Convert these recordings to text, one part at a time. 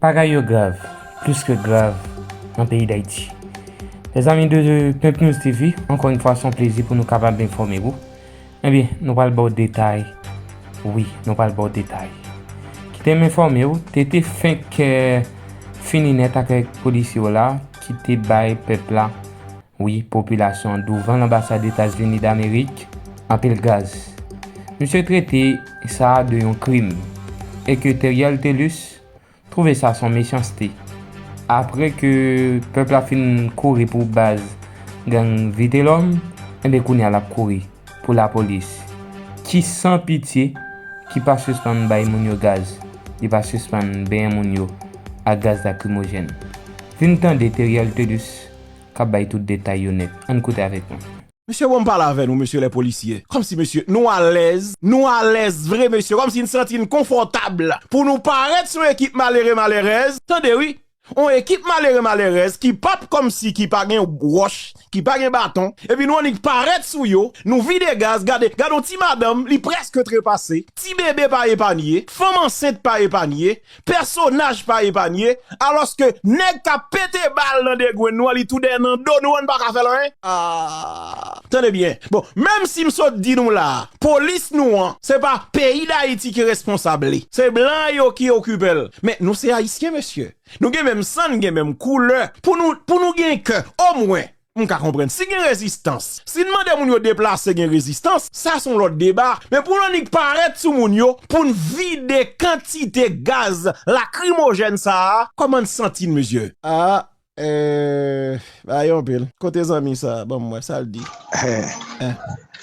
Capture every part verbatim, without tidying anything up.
Bagay yo grav, plis ke grav, nan peyi Dayiti. Lèzanmi de Pimp News T V, ankò yon fwa, se yon plezi pou nou kapab enfòme w. Ebyen, nou pral ba w detay. Wi, nou pral ba w detay. Kite m enfòme w, T T fenk, eh, fini nèt avèk polisye yo la, ki te bay pèp la, wi, popilasyon an douvan lanbasad Etazini Damerik, anpil gaz. Misye trete sa de yon krim, e ke Theriel Thelus twouve sa se yon mechanste. Apre ke pèp la fin kouri pou baz gang Vitelòm, enben kounye a l ap kouri pou lapolis, ki san pitye, ki pa sispann bay moun yo gaz, li pa sispann benyen moun yo ak gaz lakrimojèn. Vin tande Theriel Thelus k ap bay tout detay yo nèt. Ann koute avèk mwen. Mesye, bon, m pale avè nou, mesye, lè polisye. Kòmsi, mesye, nou alèz, nou alèz vre, mesye. Kòmsi n santi n konfòtab pou nou parèt sou ekip malere, malerèz. Tande, wi. On ekip malere, malerèz ki p ap kòmsi ki pa gen wòch, ki pa gen baton. Epi nou annik parèt sou yo, nou vide gaz, gade, gade on ti madanm, li prèske trepase. Ti bebe pa epanye, fanm ansent pa epanye. Pèsonaj pa epanye, alòske nèg k ap pete bal nan de grenn nou an, li tou dèyè nan do nou an, n pa ka fè l anyen. Ah, tande byen. Bon, menm si m sot di nou la, polis nou an, se pa peyi Dayiti ki responsab li. Se blan yo ki okipe l. Men nou se Ayisyen, mesye. Nou gen menm san, n gen menm koulè. Pou nou, pou nou gen kè, omwen, m ka konprann. Si gen rezistans, si n mande moun yo deplase, gen rezistans, sa se yon lòt deba. Men pou n annik parèt sou moun yo, pou n vide kantite gaz lakrimojèn sa a, kòman n santi n, mesye? Ah, eh, bagay yo anpil. Kote zanmi sa a? Ban m wè sa l di. Eh.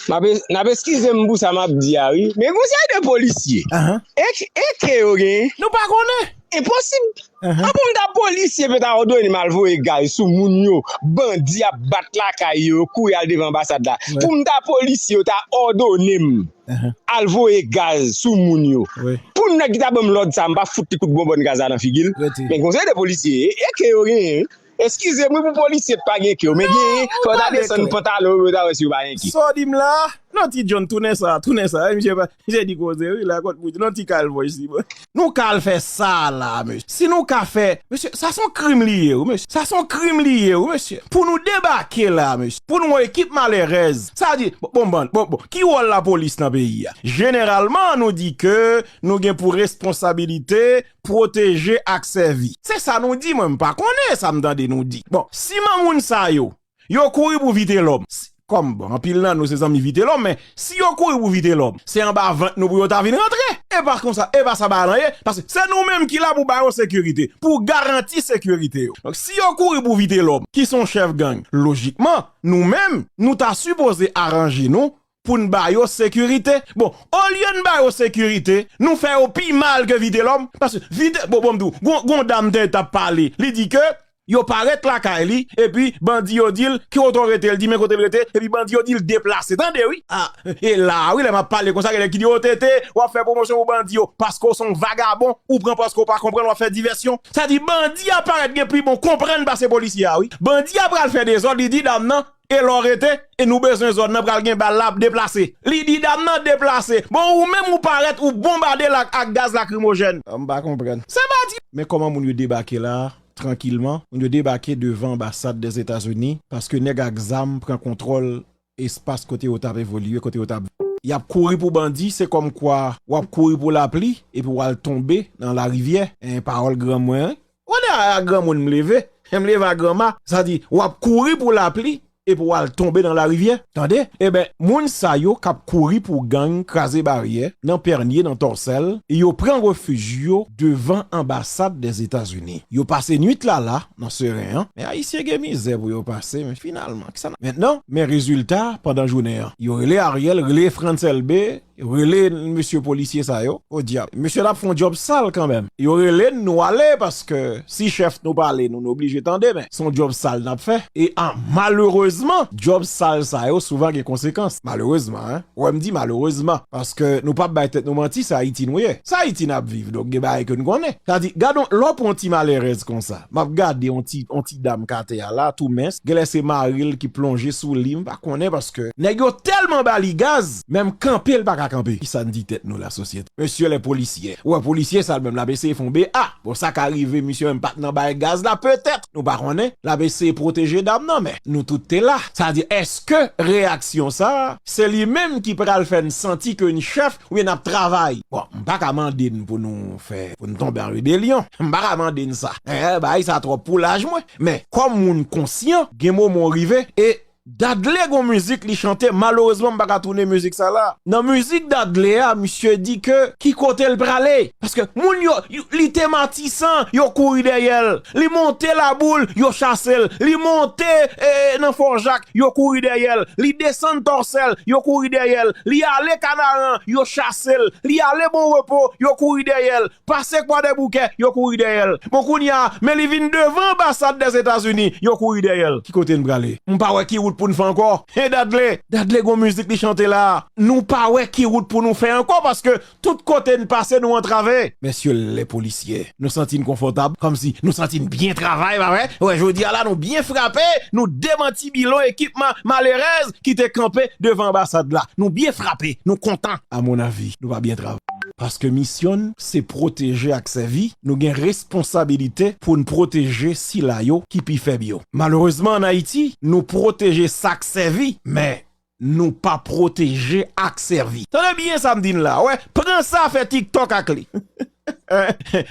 N ap, n ap eskize m pou sa m ap di a, wi. Men gon seri de polisye. Ahan. E, e ke yo genyen? Nou pa konnen. Enposib. Ahan. An pou m ta polisye, yo ta òdone m al voye gaz sou moun yo, bandi ap bat lakay yo, yo kouri al devan anbasad la. Wi. Pou m ta polisye, yo ta òdone m Ahan. Al voye gaz sou moun yo. Wi. Pou nèg ki ta ban m lòd sa, m pa fout li kout bonbòn gaz la nan figi l. Rete. Men gon seri de polisye, e, e ke yo genyen, wi. Eskize m, wi, pou polisye t pa gen ke yo, men genyen, fò w ta desann pantalon yo, yo ta wè si yo pa gen ke. Sa w di m la? Non, Ti John, tounen sa, tounen sa. Misye pa, misye di koze, wi, la kont pou non, ti kal voice li, bon. Nou ka al fè sa la, mesye. Si nou ka fè, mesye, sa se yon krim li ye, wi, mesye. Sa se yon krim li ye, wi, mesye. Pou nou debake la, mesye. Pou nou yon ekip malerèz. Sa di, bon, bon, bon, bon, bon. Ki wòl lapolis nan peyi a? Jeneralman, nou di ke nou gen pou responsabilite pwoteje ak sèvi. Se sa nou di, mwen, m pa konnen sa m tande nou di. Bon, si moun sa yo, yo kouri pou Vitelòm. Si, kòm, bon, anpil nan nou se zanmi Vitelòm, men si yo kouri pou Vitelòm, se anba vant nou pou yo ta vin rantre. E pa konsa, e pa sa bagay lan ye, paske se nou menm ki la pou ba yo sekirite, pou garanti sekirite yo. Donk, si yo kouri pou Vitelòm, ki se yon chèf gang, lojikman, nou menm, nou ta sipoze aranje nou pou n ba yo sekirite. Bon, olye n ba yo sekirite, nou fè yo pi mal ke Vitelòm, paske Vite-, bon, bon, m di w, gon, gon dam te t ap pale, li di ke yo parèt lakay li, epi bandi yo di l ki kote w rete, l di men kote l rete, epi bandi yo di l deplase. Tande, wi. Ah, e la, wi, lè m ap pale konsa, gen nèg ki di, "O T T, w ap fè pwomosyon pou bandi yo, paske w se yon vagabon, ou pran paske w pa konprann, w ap fè divèsyon." Sa di, bandi a parèt gen pi bon konprann pase polisye a, wi. Bandi a pral fè dezòd, li di dam nan, e lè w rete, e nou bezwen zòn nan pral gen bal la ap deplase. Li di dam nan deplase. Bon, ou menm ou parèt, ou bonbade l ak, ak gaz lakrimojèn. Ah, m pa konprann. Se pa di. Men kòman moun yo debake la, trankilman? Moun yo debake devan anbasad Dèzetazini, paske nèg ak zam pran kontwòl espas kote yo t ap evolye, kote yo t ap. Y ap kouri pou bandi, se kòmkwa w ap kouri pou lapli, epi w al tonbe nan larivyè. En, pawòl granmwen, wi. Konnen a, a granmoun m leve, m leve a granma, sa di, w ap kouri pou lapli, epi w al tonbe nan larivyè. Tande? Eben, moun sa yo k ap kouri pou gang kraze baryè, nan Pènye, nan Tòsèl, e yo pran refij yo devan anbasad Dèzetazini. Yo pase nwit la la, nan Seren an. Men Ayisyen gen mizè pou yo pase, men finalman, kisa n ap. Mentnan, men rezilta pandan jounen an. Yo rele Ariel, rele Frantz Elbé, rele mesye polisye sa yo, o dyab. Mesye n ap fè yon djòb sal kanmenm. Yo rele n, nou ale, paske si chèf nou pale, nou, nou oblije tande, men se yon djòb sal n ap fè. E a, malerezman, djòb sal sa yo souvan gen konsekans. Malerezman, en. Wè, m di malerezman, paske nou p ap bay tèt nou manti, se Ayiti nou ye. Se Ayiti n ap viv, donk gen bagay ke n konnen. Sa di, gad on, lè w pran yon ti malèrèz konsa, m ap gade yon ti, yon ti dam k atè a la, tou mens, genlè se mari l ki plonje sou li, m pa konnen, paske nèg yo tèl tèlman ba li gaz, menm kanpe l pa ka kanpe. Kisa n di tèt nou, lasosyete? Mesye lè polisye, ou wè polisye sa l menm l ap eseye fè yon B A. Bon, sa ka rive, misye menm pa t nan bay gaz la, petèt. Nou pa konnen. L ap eseye pwoteje dam nan, men nou tout te la. Sa di, èske reyaksyon sa a, se li menm ki pral fè n santi ke n chèf oubyen n ap travay? Bon, m pa ka mande n pou nou fè, pou n tonbe an rebelyon. M pa ka mande n sa. Eh, bagay sa twòp pou laj mwen. Men, kòm moun konsyan, gen moman w rive, e Dadle gon mizik li chante, malerezman m pa ka tounen mizik sa la. Nan mizik Dadle a, misye di ke ki kote l prale. Paske moun yo, yo- li te Matisan, yo kouri dèyè l. Li monte Laboul, yo chase l. Li monte eh, nan Fòjak, yo kouri dèyè l. Li desann Tòsèl, yo kouri dèyè l. Li ale Kanaran, yo chase l. Li ale Bon Repo, yo kouri dèyè l. Pase Kwadèboukè, yo kouri dèyè l. Bon, kounye a, men li vin devan anbasad Dèzetazini, yo kouri dèyè l. Ki kote n prale? M pa wè ki wout pou n fè ankò. Hey, Dadle, Dadle gon mizik li chante la. Nou pa wè ki wout pou nou fè ankò, paske tout kote n pase, nou antrave. Mesye lè polisye, nou santi n konfòtab, kòmsi nou santi n byen travay, pa vre? Wè, jodi a la, nou byen frape, nou demantible yon ekip ma- malerèz ki te kanpe devan anbasad la. Nou byen frape, nou kontan. A mon avi, nou pa byen travay. Paske misyon n se pwoteje ak sèvi, nou gen responsabilite pou n pwoteje sila yo ki pi fèb yo. Malerezman, ann Ayiti, nou pwoteje sa k sèvi, men nou pa pwoteje ak sèvi. Tande byen sa m di n la, wè, pran sa fè TikTok ak li.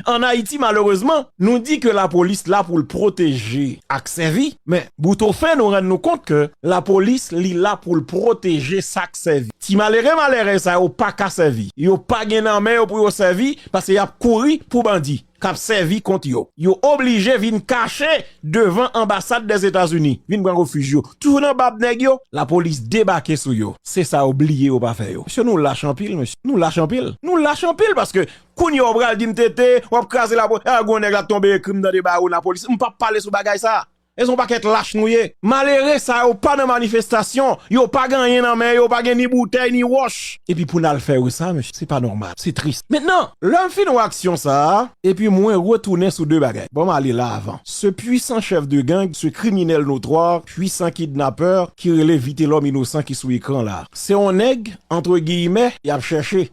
Ann Ayiti, malerezman, nou di ke lapolis la pou l pwoteje ak sèvi, men boutofen nou rann nou kont ke lapolis li la pou l pwoteje sa k sèvi. Ti malere malere sa yo pa ka sèvi. Yo pa gen nan men yo pou yo sèvi, paske y ap kouri pou bandi k ap sèvi kont yo. Yo oblije vin kache devan anbasad Dèzetazini, vin pran refij yo. Toujou nan bab nèg yo, lapolis debake sou yo. Se sa yo bliye yo pa fè yo. Mesye, nou lach anpil, mesye. Nou lach anpil. Nou lach anpil paske kounye a w pral di m tete, w ap kraze lapo-, a, gon nèg la tonbe ekri m tande bawon lapolis. M p ap pale sou bagay sa. E se yon pakèt lach nou ye. Malere sa yo pa nan manifestasyon. Yo pa gen anyen nan men yo, yo pa gen ni boutèy, ni wòch. Epi pou n al fè yo sa, mesye, se pa nòmal. Se tris. Mentnan, lè m fin wè aksyon sa a, epi mwen retounen sou de bagay. Bon, m ale la avan. Ce puissant chef de gang, ce criminel notoire, puissant kidnapè ki rele Vitelhomme Innocent ki sou ekran la. Se yon nèg, antre giyimè, y ap chèche.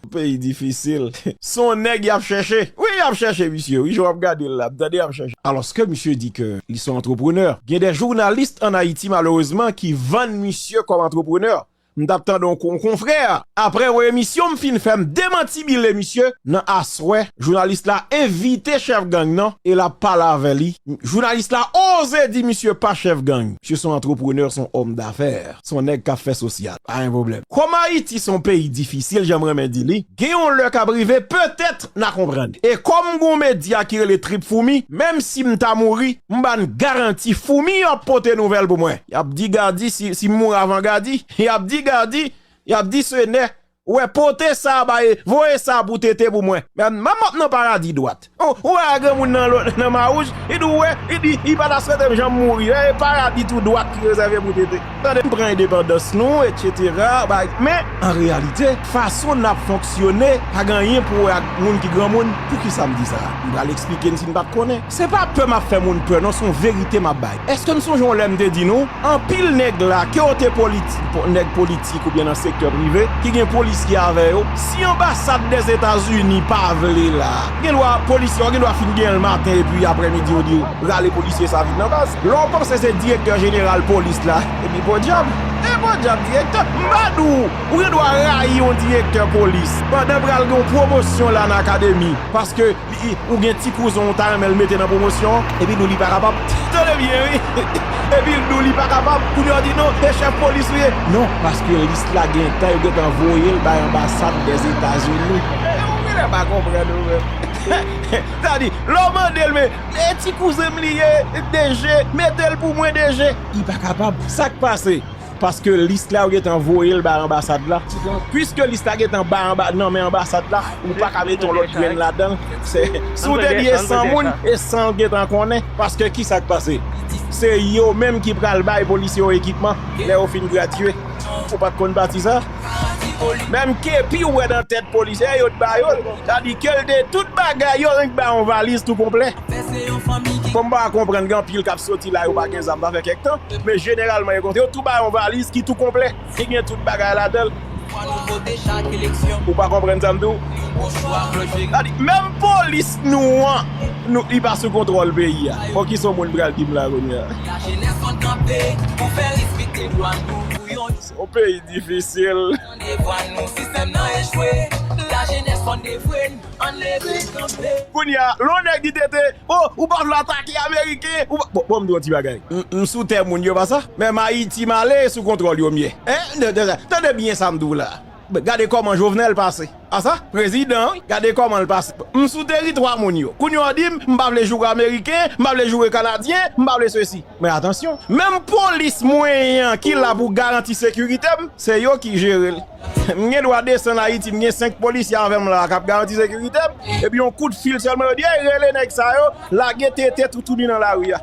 Peyi difisil. Se yon nèg y ap chèche. Wi, y ap chèche misye. Wi, jan w ap gade l la, m tande y ap chèche. Alòske misye di ke li se yon antreprenè. Gen de jounalis ann Ayiti, malerezman, ki vann misye kòm antreprenè. M t ap tande yon kon-, konfrè, apre yon emisyon m fin fè, m demantibile misye. Nan aswè, jounalis la envite chèf gang nan e l ap pale avè li. Jounalis la oze di misye pa chèf gang. Misye se yon antreprenè, se yon òm dafè. Se yon nèg k ap fè sosyal. Pa gen pwoblèm. Kòm Ayiti se yon peyi difisil, jan m renmen di li, gen yon lè k ap rive, petèt n a konprann. E kòm gon medya ki rele Trip Foumi, menm si m ta mouri, m ba n garanti foumi yo ap pote nouvèl pou mwen. Y ap di Gadi, si, si m mouri avan Gadi, y ap di Gadi, y ap di Senè, wè, pote sa bay, voye sa pou tete pou mwen. Men m ap nan paradi dwat. Ou, ou wè granmoun nan, nan Mawouj, li di w wè, li di, li pa ta swete m janm mouri. E paradi tou dwat ki rezève pou tete. Tande, m pran endepandans nou, etsetera. Bay, men, an reyalite, fason n ap fonksyone, pa gen anyen pou wè ak moun ki granmoun. Poukisa m di sa? M pral eksplike n si n pa t konnen. Se pa pè m ap fè moun pè, non, se yon verite m ap bay. Èske n sonje yon lè m te di nou, anpil nèg la, ke yo te politi-, po-, nèg politik oubyen nan sektè prive, ki gen polisye avè yo, si anbasad Dèzetazini pa vle la, gen dwa, polisye yo gen dwa fin genyen l maten epi aprèmidi yo di w rale polisye sa vin nan baz. Lè w panse se direktè jeneral polis la, epi podyab, e podyab direktè, m pa di w, ou gen dwa rayi yon direktè polis, pandan pral gen yon pwomosyon la nan akademi, paske li, ou gen ti kouzen w ta renmen l mete nan pwomosyon an, epi l di w li pa kapab. Tande byen, wi. Epi l di w li pa kapab. Kounye a w di non, e chèf polis ou ye. Non, paske lis la gen tan, yo gentan voye l bay anbasad Dèzetazini. E ou genlè pa konprann ou menm. Sa di, lè w mande l, men, e ti kouzen m li ye, D G, mete l pou mwen, D G. Li pa kapab. Sa k pase? Paske lis la yo gentan voye l bay anbasad la. Piske lis la gentan bay anba, nan men anbasad la, ou pa ka mete yon lòt grenn ladan l. Se, si w te di e san moun, e san l gentan konnen. Paske kisa k pase? Se yo menm ki pral bay polisye yo ekipman lè yo fin gradye. Ou pa t konn pati sa? Menm kepi ou wè nan tèt polisye yo, yo t ba yo l. Sa di ke l te tout bagay yo, renk ba yon valiz tou konplè. Bon, m pa konprann, gen anpil k ap soti la, yo pa gen zam, sa fè kèk tan. Men jeneralman, yo kontre, yo tou ba yon valiz ki tou konplè, ki gen tout bagay ladan l. Ou pa konprann sa m di w? Sa di, menm polis nou an, nou, li pa sou kontwòl peyi a. Bon, ki sa yon moun pral di m la kounye a? Se yon peyi difisil. Kounye a, lè yon nèg di tete, oh, ou pa vle atake Ameriken, ou pa, bon, bon, m di yon ti bagay. M, m sou tè moun yo, pa sa? Menm Ayiti m ale, sou kontwòl yo m ye. Hein? De, de, de, tande byen sa m di w la. Gade kòman Jovenel pase. A sa? Prezidan, wi. Gade kòman l pase. M sou teritwa moun yo. Kounye a w di m, m pa vle joure Ameriken, m pa vle joure Kanadyen, m pa vle sesi. Men atansyon, menm polis mwen an ki la pou garanti sekirite m, se yo ki jere l. M gen dwa desann Ayiti, m gen senk polisye avè m la k ap garanti sekirite m, epi yon kout fil sèlman yo di, "Ey, rele nèg sa yo, lage tete toutouni nan lari a."